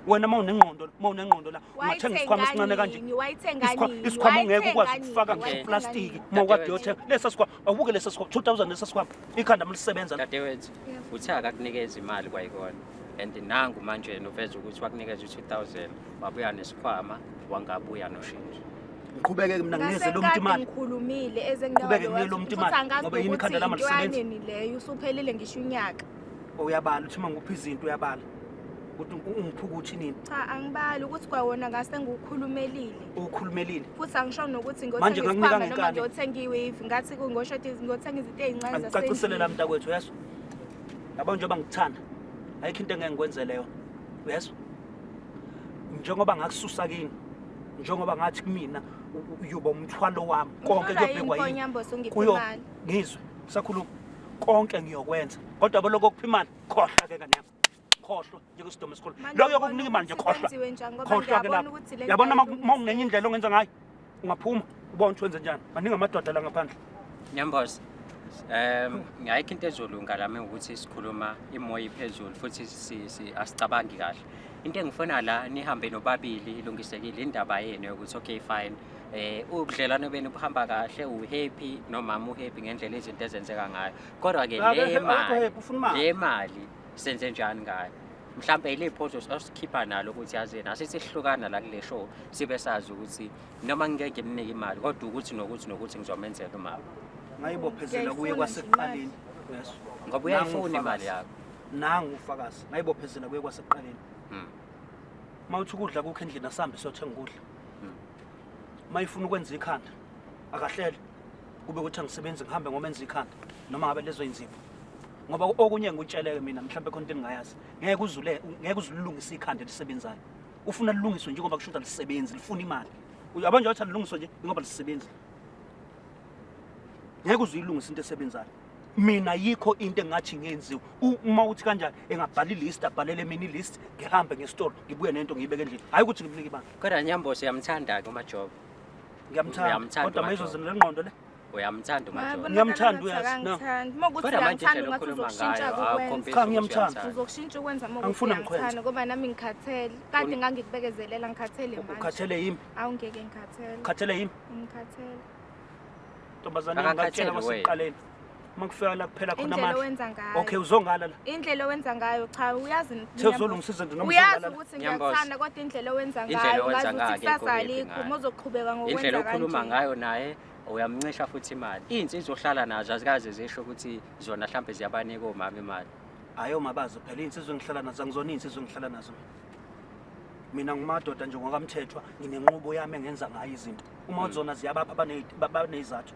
[SPEAKER 1] Wena uma unengqondo la, ungathenga isikhwama esincane kanje.
[SPEAKER 3] Wayithenga nini? Wayithenga nini?
[SPEAKER 1] Isikhwama ongeke ukwazi
[SPEAKER 3] Wayithenga
[SPEAKER 1] ukufaka
[SPEAKER 3] nini?
[SPEAKER 1] ngisho
[SPEAKER 3] Wayithenga
[SPEAKER 1] iplastiki
[SPEAKER 3] nini?
[SPEAKER 1] uma ukade uyothenga. Lesa sikhwama, awubuke lesa sikhwama, 2000 lesa sikhwama. Ikhanda mlisebenza la.
[SPEAKER 2] Dadewethu,
[SPEAKER 3] Yebo.
[SPEAKER 2] uthe akakunikeza imali kwayikona. And nangu manje yena uveza ukuthi wakunikeza u2000, wabuya nesikhwama, wangabuya noshintsho.
[SPEAKER 1] Ngiqhubeke mina nginikeze lo muntu
[SPEAKER 3] Ngasenkade
[SPEAKER 1] imali.
[SPEAKER 3] ngikhulumile eze
[SPEAKER 1] Qhubeke
[SPEAKER 3] nginalo
[SPEAKER 1] nginike lo muntu
[SPEAKER 3] wathi,
[SPEAKER 1] imali,
[SPEAKER 3] futhi angazi
[SPEAKER 1] ngoba yini
[SPEAKER 3] nokuthi
[SPEAKER 1] ikhanda lami
[SPEAKER 3] into
[SPEAKER 1] alisebenzi.
[SPEAKER 3] yanini leyo, usuphelile ngisho unyaka.
[SPEAKER 1] Uyabala uthi uma ngikupha izinto uyabala. Ukuthi ungipha ukuthi nini?
[SPEAKER 3] Cha, angibali ukuthi kwawona ngase ngikukhulumelile.
[SPEAKER 1] Ukhulumelile.
[SPEAKER 3] Futhi angisho nokuthi ngiyothenga
[SPEAKER 1] Manje ngakunika
[SPEAKER 3] isikhwama noma
[SPEAKER 1] ngenkani.
[SPEAKER 3] ngiyothenga iwave, ngathi ngosho ukuthi ngiyothenga izinto ey'ncane
[SPEAKER 1] Angicacisele la
[SPEAKER 3] zasendlini.
[SPEAKER 1] mntakwethu, uyezwa? Yabo njengoba ngikuthanda, ayikho into engeke ngikwenzele yona. Uyezwa? Njengoba ngakususa kini, njengoba ngathi kumina uyoba umthwalo wami, konke
[SPEAKER 3] Uhlulwa yini
[SPEAKER 1] kuyobhekwa
[SPEAKER 3] pho
[SPEAKER 1] yini?
[SPEAKER 3] Nyambosi ungiphe
[SPEAKER 1] Kuyo-
[SPEAKER 3] imali?
[SPEAKER 1] Ngizwe, sakhuluma. Konke ngiyokwenza. Kodwa yabo lokho okupha imali, khohlwa ke ngane yami.
[SPEAKER 4] Khohlwa njengesidomo esikhulu.
[SPEAKER 3] Manje
[SPEAKER 4] Lokho
[SPEAKER 3] ubona
[SPEAKER 4] yokukunika imali nje
[SPEAKER 3] ukuthi
[SPEAKER 4] khohlwa.
[SPEAKER 3] kwenziwe njani ngoba
[SPEAKER 4] Khohlwa ke
[SPEAKER 3] ngiyabona
[SPEAKER 4] lapho.
[SPEAKER 3] ukuthi le
[SPEAKER 4] Yabona
[SPEAKER 3] nto
[SPEAKER 4] uma ungenye indlela ongenza ngayo ungaphuma ubone ukuthi wenze njani. Maningi amadoda la ngaphandle.
[SPEAKER 2] Nyambozi. Ayikho into ezolunga lami ukuthi sikhuluma imoya iphezulu futhi asicabangi kahle. Into engifuna la nihambe nobabili ilungisekile indaba yenu yokuthi okay fine. Ubudlelwano benu buhamba kahle, uhappy nomama uhappy ngendlela izinto ezenzeka ngayo. Kodwa ke le
[SPEAKER 4] Akekho
[SPEAKER 2] mali,
[SPEAKER 4] happy, ufuna imali.
[SPEAKER 2] le mali senze njani ngayo? Mhlambe iliphoso osikhipha nalo ukuthi yazini asithi sihlukana la kule show sibe sazi ukuthi noma ngeke ngimnike imali kodwa ukuthi nokuthi nokuthi ngizomenzela umama.
[SPEAKER 4] Ngayibophezela kuye
[SPEAKER 3] Ngiyayifuna nje
[SPEAKER 4] kwasekuqaleni. Yes.
[SPEAKER 2] Ngoba uyayifuna imali yakho.
[SPEAKER 4] Nangu ufakazi. Ngayibophezela kuye kwasekuqaleni. Uma uthi ukudla kukho endlini asambe siyothenga ukudla. Uma ifuna ukwenza ikhanda akahlele kube ukuthi angisebenzi ngihambe ngomenza ikhanda noma ngabe lezo inzipho. Ngoba okunye ngikutsheleke mina mhlawumbe khona into engingayazi. Ngeke uzule ngeke uzulungise ikhanda elisebenzayo. Ufuna lilungiswe njengoba kusho ukuthi alisebenzi lifuna imali. Uyabona nje ukuthi alilungiswe nje ngoba lisebenzi. Ngeke uzuyilungisa into esebenzayo. Mina yikho into engathi ngenziwe. Uma uthi kanjani engabhala ilist abhalele mina ilist ngihambe ngesitolo ngibuye nento ngiyibeke endlini. Hayi ukuthi ngimnike imali.
[SPEAKER 2] Kodwa Nyambozi uyamthanda ke uMajobe.
[SPEAKER 4] Ngiyamthanda.
[SPEAKER 2] Uyamthanda
[SPEAKER 4] Kodwa
[SPEAKER 2] uMajobe.
[SPEAKER 4] mayizozini lengqondo le.
[SPEAKER 2] Uyamthanda uMajobe.
[SPEAKER 4] Ngiyamthanda uyazi, no.
[SPEAKER 3] Uma ukuthi
[SPEAKER 2] Kodwa manje
[SPEAKER 3] uyangithanda
[SPEAKER 2] indlela
[SPEAKER 3] ungathi
[SPEAKER 2] okhuluma
[SPEAKER 3] uzokushintsha
[SPEAKER 2] ngayo
[SPEAKER 3] ukwenza.
[SPEAKER 2] awukhombisi
[SPEAKER 4] Cha,
[SPEAKER 2] ukuthi
[SPEAKER 4] ngiyamthanda.
[SPEAKER 2] uyamthanda.
[SPEAKER 3] Uzokushintsha ukwenza uma ukuthi
[SPEAKER 4] Angifuni ngikhwenze.
[SPEAKER 3] uyangithanda ngoba nami ngikhathele. Kade ngangikubekezelela ngikhathele manje.
[SPEAKER 4] Ukhathele yimi.
[SPEAKER 3] Awungeke ngikhathele.
[SPEAKER 4] Ukhathele yimi.
[SPEAKER 3] Ngikhathele.
[SPEAKER 4] Ntombazane
[SPEAKER 2] Akakhathele
[SPEAKER 4] ngakutshela kwasekuqaleni. Uma kufika la kuphela khona
[SPEAKER 3] Indlela
[SPEAKER 4] amandla.
[SPEAKER 3] owenza ngayo.
[SPEAKER 4] Okay uzongala la.
[SPEAKER 3] Indlela owenza ngayo cha uyazi
[SPEAKER 4] Sewuzolungisa izinto noma
[SPEAKER 3] uyazi
[SPEAKER 4] uzongala la.
[SPEAKER 3] ukuthi
[SPEAKER 2] Nyambozi.
[SPEAKER 3] ngiyakuthanda kodwa indlela owenza
[SPEAKER 2] Indlela
[SPEAKER 3] ngayo
[SPEAKER 2] owenza
[SPEAKER 3] ngazi ukuthi
[SPEAKER 2] ngayo
[SPEAKER 3] kusasa
[SPEAKER 2] akekho happy
[SPEAKER 3] alikho
[SPEAKER 2] ngayo.
[SPEAKER 3] uma uzoqhubeka
[SPEAKER 2] Indlela
[SPEAKER 3] ngokwenza
[SPEAKER 2] okhuluma
[SPEAKER 3] kanje.
[SPEAKER 2] ngayo naye uyamncisha futhi imali. Iy'nsizwa ohlala nazo azikaze zisho ukuthi zona mhlambe ziyabanika omama imali.
[SPEAKER 4] Hayi omabazo phela iy'nsizwa engihlala nazo angizona iy'nsizwa engihlala nazo mina. Mina ngumadoda nje ngokamthethwa nginenqubo yami engenza ngayo izinto. Uma zona ziyabapha baney'zathu.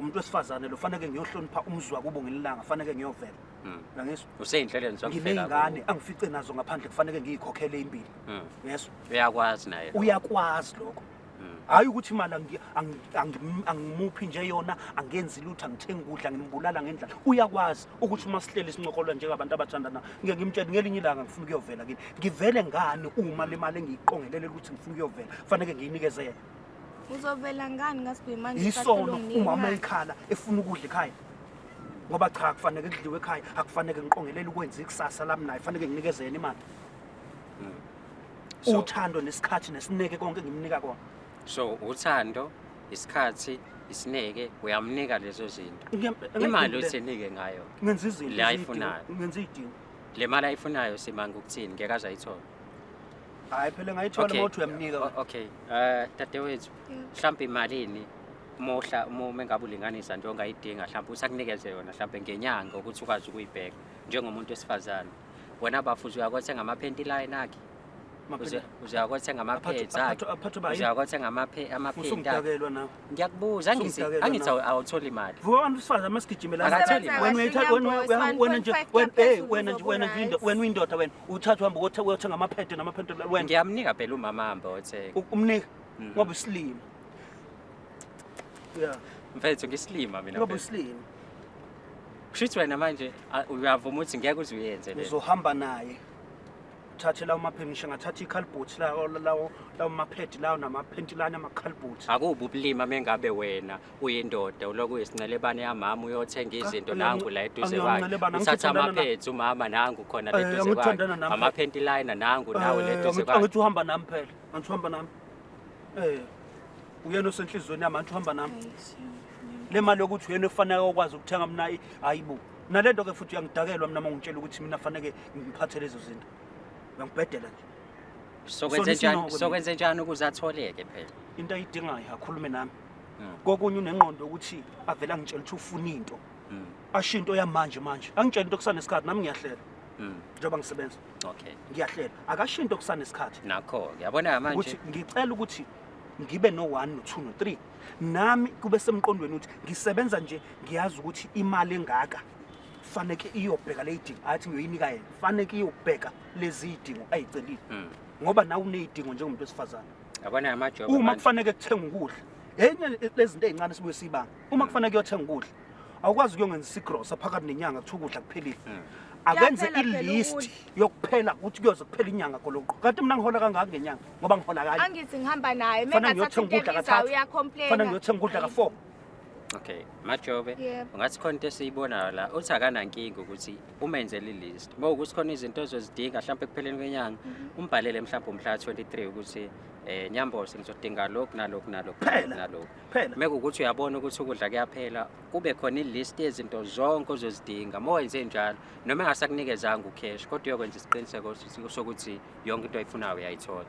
[SPEAKER 4] Umuntu wesifazane lo faneke ngiyohlonipha umzi wakubo ngelilanga faneke ngiyovela. Uyangizwa?
[SPEAKER 2] Usey'nhlelweni zokufika
[SPEAKER 4] Nginey'ngane angifice nazo ngaphandle kufaneke ngiyikhokhele impilo. Yezwa?
[SPEAKER 2] Uyakwazi naye.
[SPEAKER 4] Uyakwazi lokho. Hayi ukuthi imali angimuphi nje yona, angenzi lutho, angithengi ukudla, ngimbulala ngendlala. Uyakwazi ukuthi uma sihleli sincokola njengabantu abathandana, ngeke ngimtshele ngelinye ilanga ngifuna ukuyovela kini. Ngivele ngani uma le mali engiyiqongelele ukuthi ngifuna ukuyovela, kufaneke ngiyinikeze yena.
[SPEAKER 3] Uzovela ngani ngathi kuyimanje
[SPEAKER 4] Yisono
[SPEAKER 3] usahlulwa unginika
[SPEAKER 4] umama
[SPEAKER 3] imali?
[SPEAKER 4] ekhala efuna ukudla ekhaya. Ngoba cha kufanele kudliwe ekhaya, akufanele ngiqongelele ukwenza ikusasa lami naye, kufanele nginikeze yena imali. Uthando nesikhathi nesineke konke ngimnika kona.
[SPEAKER 2] So uthando, isikhathi, isineke uyamnika lezo zinto. Imali uthenike ngayo.
[SPEAKER 4] Ngenza izinto
[SPEAKER 2] Le ayifunayo.
[SPEAKER 4] Ngenza idingo.
[SPEAKER 2] Le mali ayifunayo simanga ukuthini ngeke aze ayithole.
[SPEAKER 4] Hayi phela ngayithola
[SPEAKER 2] Okay.
[SPEAKER 4] uma uthi uyamnika.
[SPEAKER 2] Okay. Dadewethu, mhlawumbe imalini mohla uma engabe ulinganisa nje ongayidinga mhlawumbe usakunikeze yona mhlawumbe ngenyanga ukuthi ukwazi ukuyibheka njengomuntu wesifazane. Wena bafuzi uyakothenga amaphenti line akhe. Uzuyakothenga ama-pads akhe.
[SPEAKER 4] Aphathwe ba yini?
[SPEAKER 2] Uzuyakothenga amaphenti akhe.
[SPEAKER 4] Usungidakelwa nawe.
[SPEAKER 2] Ngiyakubuza
[SPEAKER 4] Usungidakelwa
[SPEAKER 2] angithi
[SPEAKER 4] nawe.
[SPEAKER 2] awutholi imali.
[SPEAKER 4] Vuka abantu besifazane masigijimela.
[SPEAKER 2] Akatholi
[SPEAKER 3] imali.
[SPEAKER 4] Wena uyayithatha wena
[SPEAKER 3] Sebenza
[SPEAKER 4] wena nje
[SPEAKER 3] kahle,
[SPEAKER 4] wena
[SPEAKER 3] 1.5
[SPEAKER 4] eh wena nje wena nje
[SPEAKER 3] uzobu
[SPEAKER 4] wena uyindoda wena uthatha uhamba uyothenga amaphedi namaphenti wena.
[SPEAKER 2] Ngiyamnika phela umama ahambe othenga.
[SPEAKER 4] Umnika ngoba usilima. Yeah.
[SPEAKER 2] Mfethu ngisilima mina.
[SPEAKER 4] Ngoba
[SPEAKER 2] mfethu.
[SPEAKER 4] usilima.
[SPEAKER 2] Kushuthi wena manje uyavuma ukuthi ngeke uze uyenze le.
[SPEAKER 4] Uzohamba naye. Uthathe lawo maphedi ngisho ngathatha ikhalibhothi lawo lawo lawo maphedi lawo namaphenti lana amakhalibhothi.
[SPEAKER 2] Akubi ubulima mengabe wena uyindoda ulokhu uyisincelebane yamama uyothenga izinto nangu la eduze kwakhe.
[SPEAKER 4] Angiyoncelebane,
[SPEAKER 2] Uthatha
[SPEAKER 4] angithandana
[SPEAKER 2] amaphedi umama nangu khona la eduze kwakhe.
[SPEAKER 4] Angithandana nami.
[SPEAKER 2] Amaphenti liner nangu nawe la eduze kwakhe.
[SPEAKER 4] Angithi uhamba nami phela. Angithi uhamba nami. Uyena osenhlizweni yami angithi uhamba nami. Le mali yokuthi uyena ofanele ukwazi ukuthenga mina hayibo. Nalento ke futhi uyangidakelwa mina uma ungitshela ukuthi mina fanele ngiphathe lezo zinto. Uyangibhedela nje.
[SPEAKER 2] Sokwenze
[SPEAKER 4] Sona
[SPEAKER 2] njani
[SPEAKER 4] isinoko mina.
[SPEAKER 2] sokwenze njani ukuze atholeke phela?
[SPEAKER 4] Into ayidingayo akhulume nami. Kokunye unengqondo ukuthi avela angitshela ukuthi ufuna into. Asho into yamanje manje. Angitshela into kusanesikhathi nami ngiyahlela. Njengoba ngisebenza. Ngiyahlela. Akasho into kusanesikhathi.
[SPEAKER 2] Nakho, uyabona manje.
[SPEAKER 4] Ukuthi ngicela ukuthi ngibe no 1 no 2 no 3. Nami kube semqondweni ukuthi ngisebenza nje ngiyazi ukuthi imali engaka faneke iyobheka le idingo athi ngiyoyinika yena. Faneke iyobheka lezi idingo ayicelile. Ngoba nawe unezidingo njengomuntu wesifazane.
[SPEAKER 2] Yabona amajob
[SPEAKER 4] Uma
[SPEAKER 2] manje.
[SPEAKER 4] kufanele kuthenge ukudla. Enye lezinto ezincane sibuye sibanga. Uma kufanele kuyothenga ukudla, awukwazi ukuyongenza isigrosa phakathi nenyanga kuthiwa ukudla kuphelile. Akenze
[SPEAKER 3] Kuyaphela phela
[SPEAKER 4] i-list
[SPEAKER 3] ukudla.
[SPEAKER 4] yokuphela ukuthi kuyoze kuphela inyanga goloqo. Kanti mina ngihola kangaka ngenyanga ngoba ngihola kanye.
[SPEAKER 3] Angithi ngihamba naye,
[SPEAKER 4] Fanele
[SPEAKER 3] mengathatha
[SPEAKER 4] ngiyothenga
[SPEAKER 3] into
[SPEAKER 4] ukudla
[SPEAKER 3] ebizayo
[SPEAKER 4] kathathu.
[SPEAKER 3] uyacomplaina.
[SPEAKER 4] Fanele ngiyothenga ukudla ka-4.
[SPEAKER 2] Okay, Majobe,
[SPEAKER 3] Yebo.
[SPEAKER 2] ungathi khona into esiyibonayo la, uthi akanankinga ukuthi umenzele i-list. Uma ukuthi khona izinto ozozidinga mhlawumbe ekupheleni kwenyanga, umbhalele mhlawumbe umhla 23 ukuthi Nyambose ngizodinga lokhu nalokhu nalokhu
[SPEAKER 4] Phela.
[SPEAKER 2] nalokhu.
[SPEAKER 4] Phela.
[SPEAKER 2] Mekuwukuthi uyabona ukuthi ukudla kuyaphela, kube khona i-list yezinto zonke ozozidinga. Uma wenze njalo, noma engasakunikezanga ucash, kodwa uyokwenza isiqiniseko sokuthi yonke into oyifunayo uyayithola.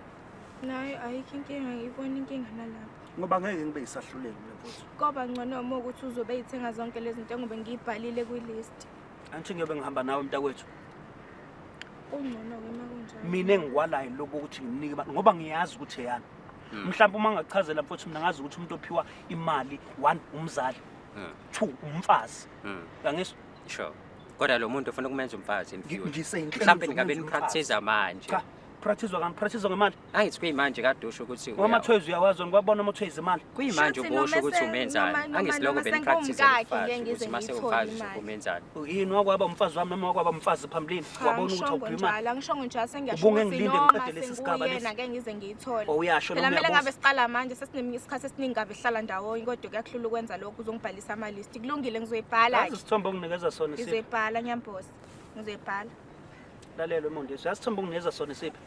[SPEAKER 3] Nayo ayikho inkinga, ngiyibona inkinga nalapho.
[SPEAKER 1] Ngoba ngeke ngibe yisahluleki mina mfowethu.
[SPEAKER 3] Koba ngcono uma ukuthi uzobe eyithenga zonke lezi zinto ngoba ngiyibhalile kwi-list.
[SPEAKER 4] Angithi ngiyobe ngihamba nawe mntakwethu.
[SPEAKER 3] Kungcono-ke uma kunjalo.
[SPEAKER 4] Mina engikwalayo lokhu ukuthi ngimnike imali ngoba ngiyazi ukuthi eyani. Mhlawumbe uma ngachazela mfowethu mina ngazi ukuthi umuntu ophiwa imali 1 umzali, 2 umfazi. Uyangizwa?
[SPEAKER 2] Sure. Kodwa lo muntu ufuna ukumenza umfazi in future.
[SPEAKER 1] Ngiseyinhlelo
[SPEAKER 2] Mhlawumbe ningabe
[SPEAKER 4] zokumenza umfazi.
[SPEAKER 2] nipractice manje.
[SPEAKER 4] Cha, practice kani? Practice ngemali.
[SPEAKER 2] Angithi kuyimanje kade usho ukuthi
[SPEAKER 4] Ngoba ama-toys uyawazi wena, kwabona ama-toys imali.
[SPEAKER 2] Kuyimanje
[SPEAKER 3] Shuthi
[SPEAKER 2] ubusho
[SPEAKER 3] noma
[SPEAKER 2] ukuthi umenzani. Angithi lokho
[SPEAKER 3] noma
[SPEAKER 2] benipractice
[SPEAKER 3] sengumkakhe,
[SPEAKER 2] umfazi
[SPEAKER 3] ngeke ngize
[SPEAKER 2] ukuthi mase
[SPEAKER 3] ngiyithole
[SPEAKER 2] umfazi
[SPEAKER 3] imali.
[SPEAKER 2] umenzani.
[SPEAKER 4] Yini wakwaba umfazi wami noma wakwaba umfazi phambilini?
[SPEAKER 3] Cha,
[SPEAKER 4] Wabona ukuthi
[SPEAKER 3] angishongo
[SPEAKER 4] awuphiwa imali.
[SPEAKER 3] njalo, angishongo njalo, sengiyasho
[SPEAKER 4] Ubunge
[SPEAKER 3] ukuthi
[SPEAKER 4] ngilinde
[SPEAKER 3] noma
[SPEAKER 4] ngiqede lesi sigaba
[SPEAKER 3] senguyena
[SPEAKER 4] lesi.
[SPEAKER 3] ngeke ngize ngiyithole.
[SPEAKER 4] Oh, uyasho
[SPEAKER 3] Phela
[SPEAKER 4] noma
[SPEAKER 3] kumele
[SPEAKER 4] uyabuza.
[SPEAKER 3] ngabe siqala manje, sesineminye isikhathi esiningi ngabe sihlala ndawonye, kodwa kuyakuhlula ukwenza lokhu, uzongibhalisa ama-list. Kulungile, ngizoyibhala-ke.
[SPEAKER 4] Yazi isithombe onginikeza sona siphi?
[SPEAKER 3] Ngizoyibhala Nyambose, ngizoyibhala.
[SPEAKER 4] Lalela Mondesi, yazi isithombe onginikeza sona siphi?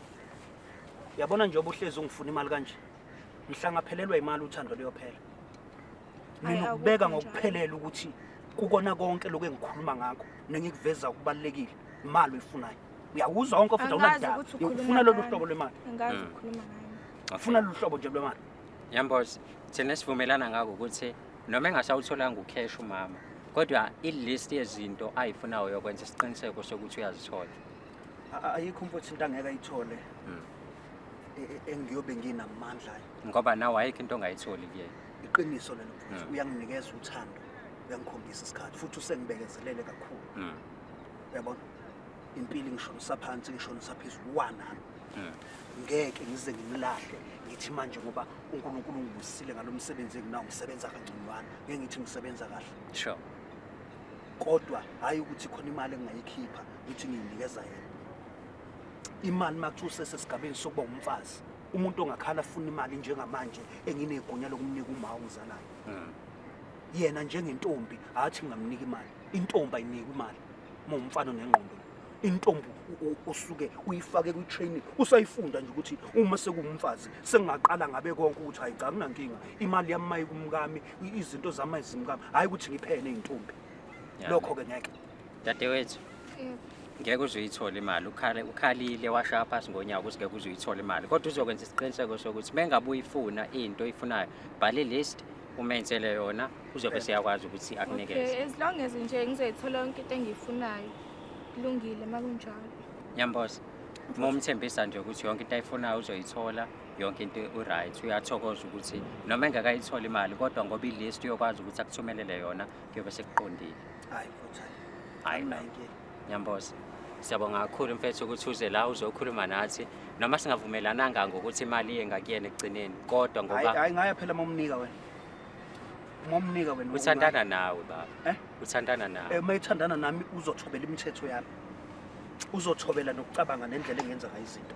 [SPEAKER 4] Uyabona njengoba uhlezi ungifuna imali kanje, mhla ngaphelelwa imali uthando luyophela.
[SPEAKER 3] Hhayi,
[SPEAKER 4] Mina
[SPEAKER 3] akukho
[SPEAKER 4] ukubeka
[SPEAKER 3] njalo.
[SPEAKER 4] ngokuphelele ukuthi kukona konke lokhu engikhuluma ngakho nengikuveza kubalulekile, imali oyifunayo. Uyawuzwa wonke futhi
[SPEAKER 3] Angazi
[SPEAKER 4] awunandaba.
[SPEAKER 3] ukuthi ukhuluma
[SPEAKER 4] Ufuna lolu
[SPEAKER 3] ngani.
[SPEAKER 4] hlobo lwemali.
[SPEAKER 3] Angazi ukukhuluma ngani.
[SPEAKER 4] Ufuna lolu hlobo nje lwemali.
[SPEAKER 2] Nyambose, thina sivumelana ngakho ukuthi noma engasawutholanga ucash umama, kodwa i-list yezinto ayifunayo yokwenza isiqiniseko sokuthi uyazithola.
[SPEAKER 1] Ayikho mfowethu into angeke ayithole. Engiyobe nginamandla.
[SPEAKER 2] Ngoba nawe ayikho into ongayitholi kuyena.
[SPEAKER 1] Iqiniso lelo mfowethu, uyanginikeza uthando, uyangikhombisa isikhathi futhi usengibekezelele kakhulu. Uyabona? Impilo ingishonisa phansi, ingishonisa phezulu wanami. Ngeke ngize ngimlahle ngithi manje ngoba uNkulunkulu ungibusisile ngalomsebenzi enginawo ngisebenza kangconywana, ngeke ngithi ngisebenza kahle.
[SPEAKER 2] Sure.
[SPEAKER 1] Kodwa hayi ukuthi khona imali engingayikhipha ngithi ngiyinikeza yena.
[SPEAKER 4] Imali makuthiwa usesesigabeni sokuba umfazi, umuntu ongakhala afuna imali njengamanje enginegunya lokumnika uma ongizalayo. Yena njengentombi athi ngingamnika imali. Intombi ayinikwa imali. Uma umfana onengqondo. Intombi usuke uyifake kwi-training, usayifunda nje ukuthi uma sekuwumfazi sengingaqala ngabe konke ukuthi hayi cha kunankinga, imali yami mayikumkami, izinto zami azimkami, hayi ukuthi ngiphene izintombi. Lokho ke ngeke.
[SPEAKER 2] Dadewethu,
[SPEAKER 3] Yebo.
[SPEAKER 2] ngeke uze uyithole imali, ukhalile washaya phasi ngonyawo ukuthi ngeke uze uyithole imali, kodwa uzokwenza isiqiniseko sokuthi mengabe uyifuna into oyifunayo, bhala i-list umenzele yona, uzobe seyakwazi ukuthi akunikeze.
[SPEAKER 3] Okay, as long as nje ngizoyithola yonke into engiyifunayo, kulungile uma kunjalo.
[SPEAKER 2] Nyambose, uma umthembisa nje ukuthi yonke into ayifunayo uzoyithola, yonke into u-right, uyathokoza ukuthi noma engakayitholi imali kodwa ngoba i-list uyokwazi ukuthi akuthumelele yona, kuyobe sekuqondile.
[SPEAKER 1] Hayi mfowethu,
[SPEAKER 2] Hayi,
[SPEAKER 1] anginayo inkinga.
[SPEAKER 2] Nyambose, siyabonga kakhulu mfethu ukuthi uze la uzokhuluma nathi, noma singavumelananga ngokuthi imali iye ngakuyena ekugcineni, kodwa ngoba
[SPEAKER 4] Hayi, ngaya phela momnika wena. Momnika wena.
[SPEAKER 2] Uthandana nawe baba.
[SPEAKER 4] Eh?
[SPEAKER 2] Uthandana nawe.
[SPEAKER 4] Uma ethandana nami uzothobela imithetho yami. Uzothobela nokucabanga nendlela engenza ngayo izinto.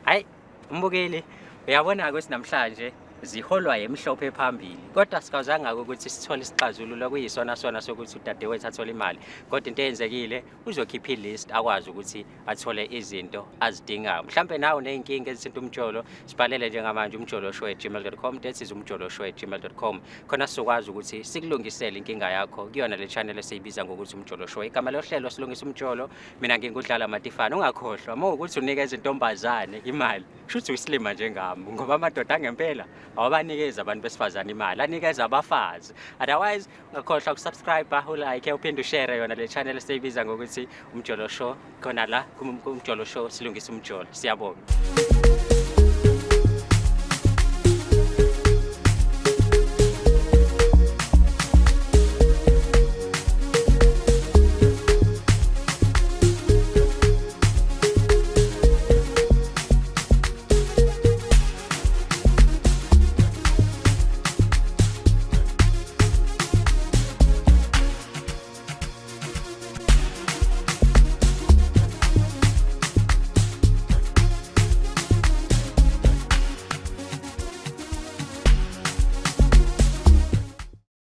[SPEAKER 2] Hayi, umbukeli, uyabona ukuthi namhlanje ziholwa emhlophe phambili, kodwa sikwazanga ukuthi sithole isixazululo kuyisona sona sokuthi udadewethu athole imali, kodwa into eyenzekile uzokhipha i-list akwazi ukuthi athole izinto azidingayo. Mhlambe nawe uneyinkinga ezithinta umjolo, sibhalele njengamanje umjoloshow@gmail.com, that is umjoloshow@gmail.com, khona sizokwazi ukuthi sikulungisele inkinga yakho kuyona le channel esiyibiza ngokuthi Umjolo Show. Igama lohlelo silungisa umjolo, mina ngingudlala Matifana. Ungakhohlwa uma ukuthi unikeza intombazane imali, shuthi uyisilima njengami, ngoba amadoda angempela awabanikezi abantu besifazane imali, anikeza abafazi. Otherwise ungakhohlwa ukusubscribe, ulike, uphinde ushare yona le channel esiyibiza ngokuthi Umjolo Show, khona la Umjolo Show silungisa umjolo. Siyabonga.